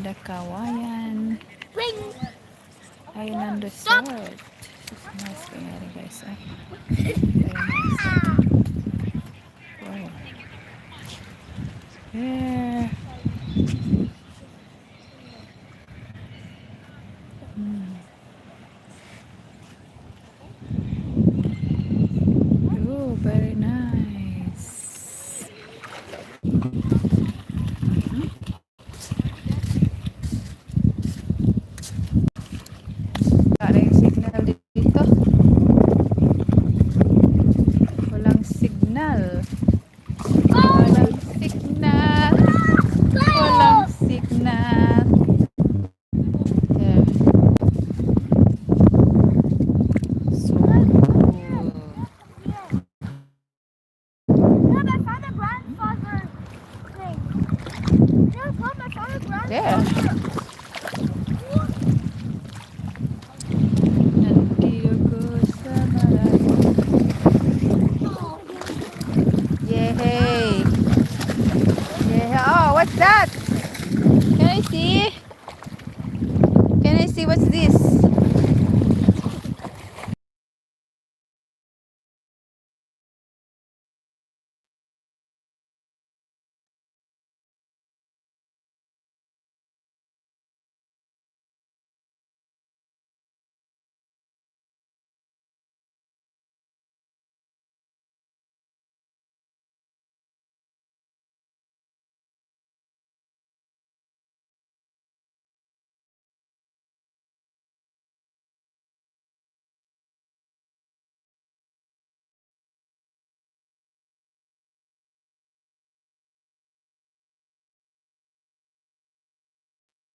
In the Kawayan Ring. Island Stop. Resort. This is nice kaayo, guys. Ah. Very nice. Wow. There. Oh, very nice. Wala yung signal dito. Walang signal. Walang signal. Walang signal. There. So cool. Look, I found a grandfather thing. Yeah, look, I found a There. Grandfather. Nandito ko sa malayo. Yay! Yeah. Oh, what's that? Can I see? Can I see what's this?